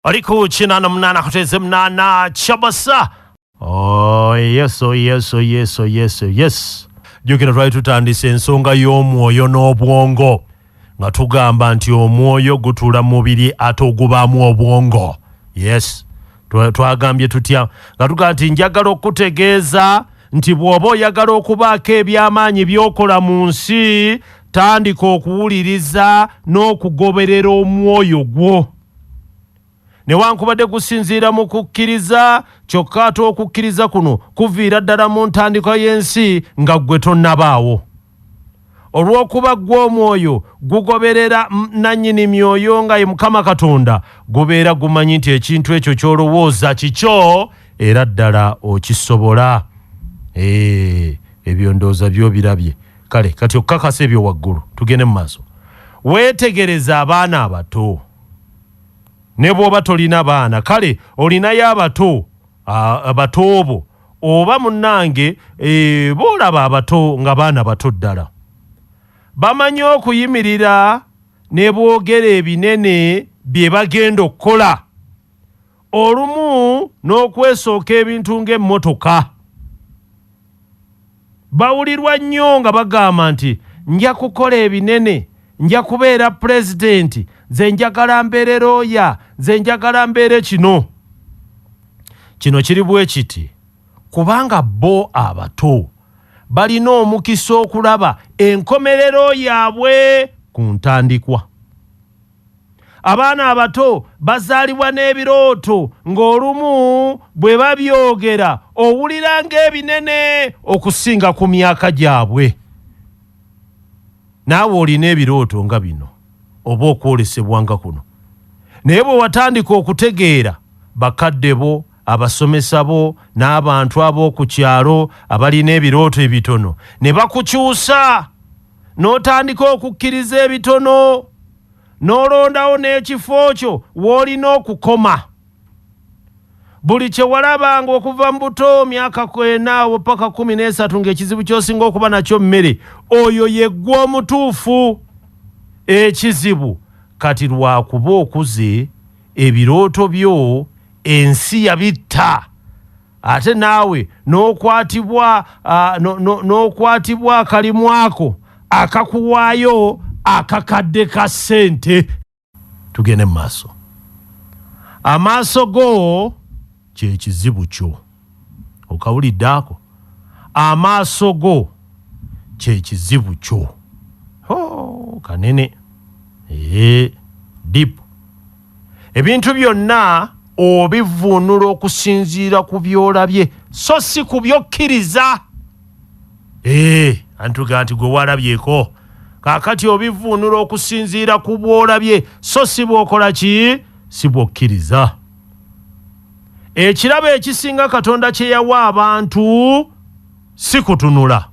Oli ku 88.8 Kyabasa. Oh, yes, oh, yes, oh, yes, oh, yes, oh, yes. Jjukira twali tutandise ensonga y'omwoyo n'obwongo nga tugamba nti omwoyo gutuula mu mubiri ate ogubaamu obwongo. Yes. Twagambye tutya nga tugamba nti njagala okukutegeeza nti bw'oba oyagala okubaako eby'amaanyi by'okola mu nsi, tandika okuwuliriza n'okugoberera omwoyo gwo. Newankubadde gusinziira mu kukkiriza, kyokka ate okukkiriza kuno kuviira ddala mu ntandikwa y'ensi nga ggwe tonnabaawo. Olw'okuba ggwe omwoyo gugoberera nannyini myoyo nga ye Mukama Katonda, gubeera gumanyi nti ekintu ekyo ky'olowooza kikyo era ddala okisobola. Ebyo ndowooza by'obirabye. Kale kati okukakasa ebyo waggulu, tugende mu maaso. Weetegereze abaana abato. Ne bw'oba tolina baana, kale olinayo abato, abato bo, oba munnange, b'olaba abato nga baana bato ddala. Bamanyi okuyimirira ne boogera ebinene bye bagenda okukola, olumu n'okwesooka ebintu ng'emmotoka. Bawulirwa nnyo nga bagamba nti nja kukola ebinene, nja kubeera pulezidenti, nze njagala mbeere looya, nze njagala mbeere kino. Kino kiri bwe kiti kubanga bo abato balina omukisa okulaba enkomerero yaabwe ku ntandikwa. Abaana abato bazaalibwa n'ebirooto ng'olumu bwe babyogera owulira ng'ebinene okusinga ku myaka gyabwe. Naawe olina ebirooto nga bino oba okwolesebwa nga kuno. Naye bwe watandika okutegeera, bakadde bo, abasomesa bo n'abantu ab'oku kyalo abalina ebirooto ebitono ne bakukyusa n'otandika okukkiriza ebitono n'olondawo n'ekifo kyo w'olina okukoma. Buli kye walabanga okuva mu buto myaka kwena awo paka 13 ng'ekizibu ky'osinga okuba nakyo mmere, oyo ye ggwe omutuufu. Ekizibu kati lwakuba okuze, ebirooto byo ensi yabitta, ate naawe n'okwatibwa akalimu ako akakuwaayo akakadde ka ssente. Tugende mu maaso. Amaaso go kye kizibu kyo. Okawulidde ako? Amaaso go kye kizibu kyo. Ho, kanene. Deep. Ebintu byonna obivvuunula okusinziira ku by'olabye so si ku by'okkiriza. Antuga nti gwe walabyeko. Kaakati obivvuunula okusinziira ku bw'olabye so si bw'okola ki? Si bw'okkiriza. Ekirabo ekisinga Katonda kye yawa abantu si kutunula.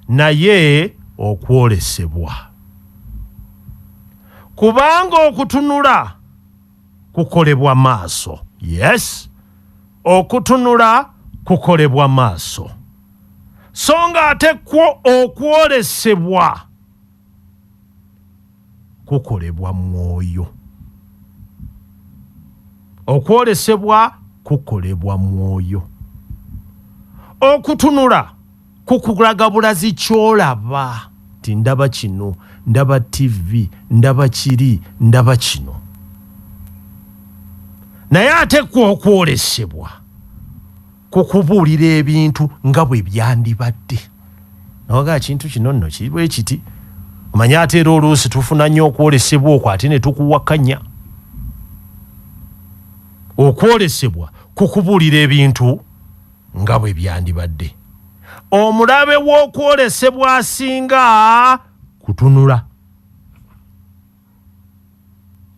Naye okwolesebwa. Kubanga okutunula kukolebwa maaso. Yes, okutunula kukolebwa maaso. So nga ate kwo okwolesebwa kukolebwa mwoyo. Okwolesebwa kukolebwa mwoyo. Okutunula kukulaga bulazi ky'olaba nti ndaba kino, ndaba TV, ndaba kiri, ndaba kino. Naye ate kwo okwolesebwa kukubuulira ebintu nga bwe byandibadde. Noga kintu kino nno kiri bwe kiti. Omanyi ate era oluusi tufuna nnyo okwolesebwa okwo ate ne tukuwakanya. Okwolesebwa kukubuulira ebintu nga bwe byandibadde. Omulabe w'okwolesebwa asinga kutunula.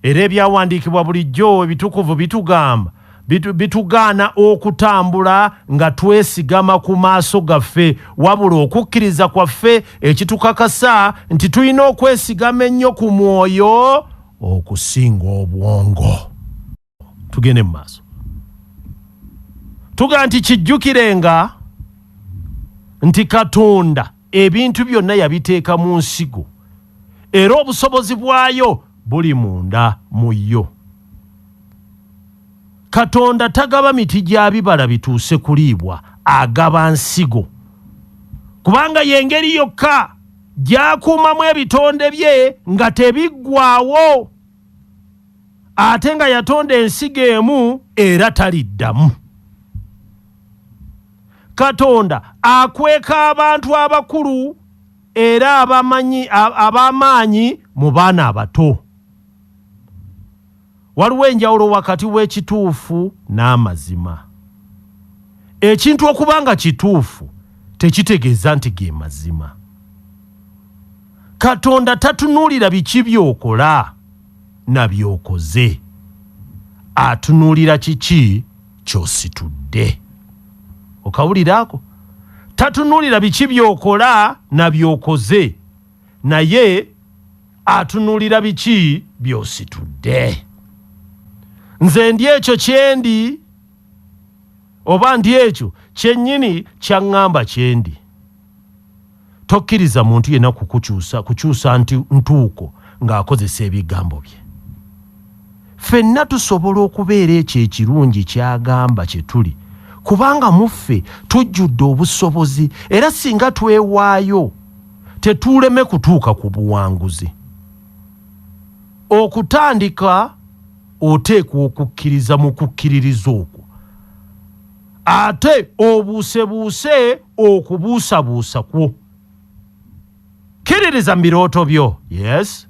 Era ebyawandiikibwa bulijjo ebitukuvu bitugamba bitugaana okutambula nga twesigama ku maaso gaffe, wabula okukkiriza kwaffe ekitukakasa nti tulina okwesigama ennyo ku mwoyo okusinga obwongo. Tugende mu maaso. Tuga nti kijjukirenga nti Katonda ebintu byonna yabiteeka mu nsigo, era obusobozi bwayo buli munda mu yo. Katonda tagaba miti gya bibala bituuse kuliibwa, agaba nsigo, kubanga y'engeri yokka gy'akuumamu ebitonde bye nga tebiggwaawo, ate nga yatonda ensigo emu era taliddamu. Katonda akweka abantu abakulu era abamanyi ab'amaanyi mu baana abato. Waliwo enjawulo wakati w'ekituufu n'amazima. Ekintu okuba nga kituufu tekitegeeza nti ge mazima. Katonda tatunuulira biki by'okola na by'okoze, atunuulira kiki ky'ositudde. Okawulira ako? Tatunuulira biki by'okola na by'okoze, naye atunuulira biki by'ositudde. Nze ndi ekyo kyendi, oba ndi ekyo kyennyini kyaŋŋamba kyendi. Tokkiriza muntu yenna kukukyusa kukyusa nti ntuuko ng'akozesa ebigambo bye. Ffenna tusobola okubeera ekyo ekirungi ky'agamba kye tuli, kubanga mu ffe tujjudde obusobozi, era singa twewaayo tetuuleme kutuuka ku buwanguzi. Okutandika oteekwa okukkiriza mu kukkiririza okwo, ate obuusebuuse okubuusabuusa kwo. Kkiririza mu birooto byo. Yes.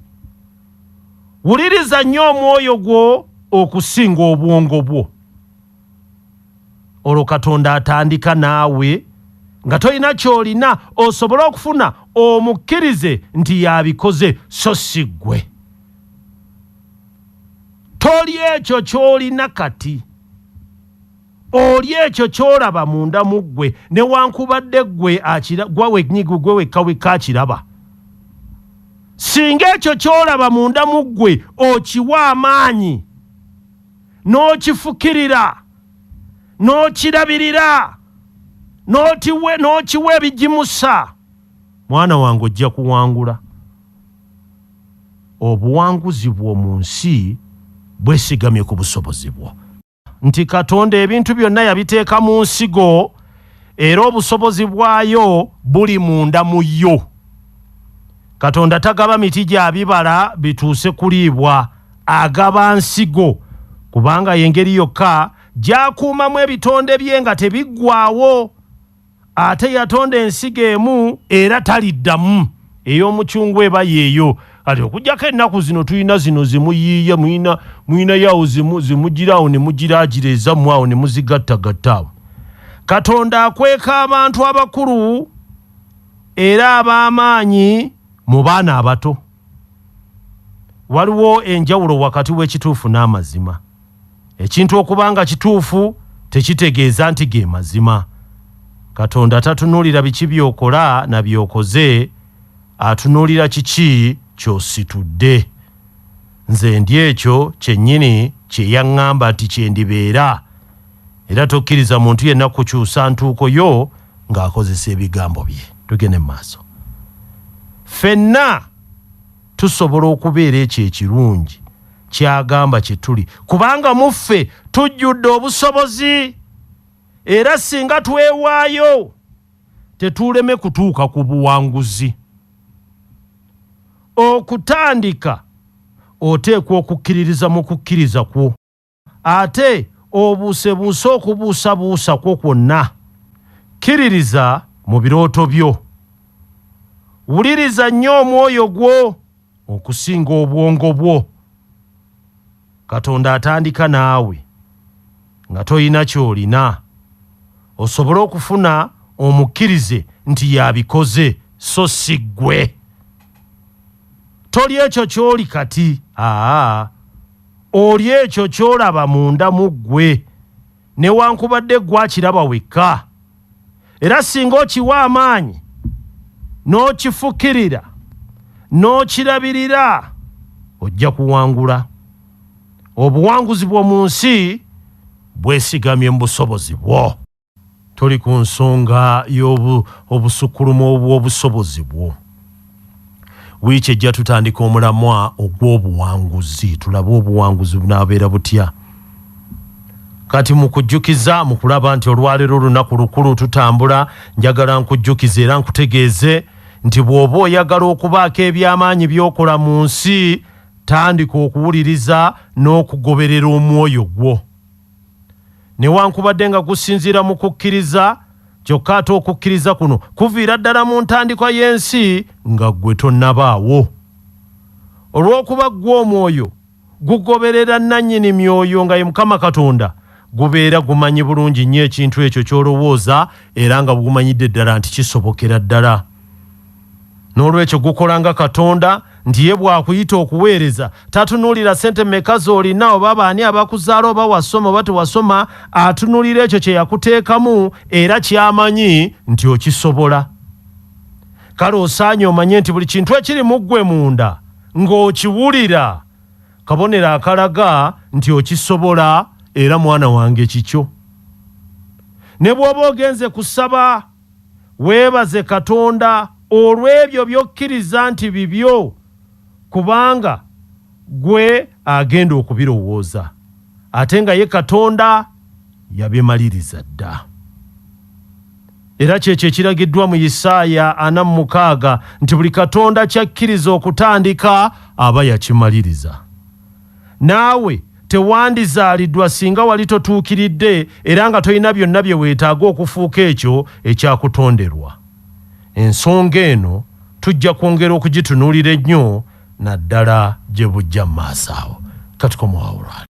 Wuliriza nnyo omwoyo gwo okusinga obwongo bwo. Olwo Katonda atandika naawe nga tolina ky'olina osobole okufuna, omukkirize nti y'abikoze so si ggwe. Toli ekyo ky'olina kati, oli ekyo ky'olaba munda mu ggwe, newankubadde ggwe akira, gwe wennyini, gwe wekka wekka akiraba. Singa ekyo ky'olaba munda mu ggwe okiwa amaanyi, n'okifukirira, n'okirabirira, n'okiwa ebigimusa, mwana wange ojja kuwangula. Obuwanguzi bwo mu nsi bwesigamye ku busobozi bwo. Nti Katonda ebintu byonna yabiteeka mu nsigo, era obusobozi bwayo buli munda mu yo. Katonda tagaba miti gya bibala bituuse kuliibwa, agaba nsigo, kubanga y'engeri yokka gy'akuumamu ebitonde bye nga tebiggwaawo. Ate yatonda ensigo emu era taliddamu, ey'omucungwa eba yeeyo. Kati okuggyako ennaku zino tulina zino zimuyiiya, mulinayo awo zimugira awo ne mugiraagira ezammwe awo ne muzigattagatta awo. Katonda akweka abantu abakulu era ab'amaanyi mu baana abato. Waliwo enjawulo wakati w'ekituufu n'amazima. Ekintu okuba nga kituufu tekitegeeza nti ge mazima. Katonda tatunuulira biki by'okola na by'okoze, atunuulira kiki ky'ositudde. Nze ndi ekyo kyennyini kye yaŋŋamba nti kye ndibeera, era tokkiriza muntu yenna kukyusa ntuuko yo ng'akozesa ebigambo bye. Tugende mu maaso. Ffenna tusobola okubeera ekyo ekirungi ky'agamba kye tuli, kubanga mu ffe tujjudde obusobozi, era singa twewaayo tetuuleme kutuuka ku buwanguzi. Okutandika oteekwa okukkiririza mu kukkiriza kwo, ate obuusebuuse okubuusabuusa kwo kwonna. Kkiririza mu birooto byo. Wuliriza nnyo omwoyo gwo okusinga obwongo bwo. Katonda atandika naawe nga tolina ky'olina, osobole okufuna omukkirize nti y'abikoze so si ggwe. Toli ekyo ky'oli kati, aa, oli ekyo ky'olaba munda mu ggwe, newankubadde ggwe akiraba wekka. Era singa okiwa amaanyi n'okifukirira n'okirabirira, ojja kuwangula. Obuwanguzi bwo mu nsi bwesigamye mu busobozi bwo. Toli ku nsonga y'obusukkulumu bw'obusobozi bwo. Wiiki ejja tutandika omulamwa ogw'obuwanguzi, tulabe obuwanguzi bunaabeera butya. Kati mu kujjukiza, mu kulaba nti olwaleero olunaku lukulu tutambula, njagala nkujjukize era nkutegeeze nti bw'oba oyagala okubaako eby'amaanyi by'okola mu nsi, tandika okuwuliriza n'okugoberera omwoyo gwo. Newankubadde nga gusinziira mu kukkiriza, kyokka ate okukkiriza kuno kuviira ddala mu ntandikwa y'ensi nga ggwe tonnabaawo. Olw'okuba ggwe omwoyo gugoberera nnannyini myoyo nga ye Mukama Katonda, gubeera gumanyi bulungi nnyo ekintu ekyo ky'olowooza era nga gumanyidde ddala nti kisobokera ddala. N'olwekyo gukola nga Katonda nti ye bw'akuyita okuweereza tatunuulira ssente mmeka z'olina oba baani abakuzaala oba wasoma oba tewasoma, atunuulira ekyo kye yakuteekamu era ky'amanyi nti okisobola. Kale osaanye omanye nti buli kintu ekiri mu ggwe munda ng'okiwulira kabonero akalaga nti okisobola era mwana wange kikyo. Ne bw'oba ogenze kusaba, weebaze Katonda olw'ebyo by'okkiriza nti bibyo, kubanga ggwe agenda okubirowooza, ate nga ye Katonda yabimaliriza dda. Era kyekyo ekiragiddwa mu Yisaaya 46 nti buli Katonda ky'akkiriza okutandika aba yakimaliriza. Naawe tewandizaaliddwa singa wali totuukiridde era nga tolina byonna bye weetaaga okufuuka ekyo ekyakutonderwa. Ensonga eno tujja kwongera okugitunuulira ennyo naddala gye bujja mu maaso awo. Katukomewo awo olwaleero.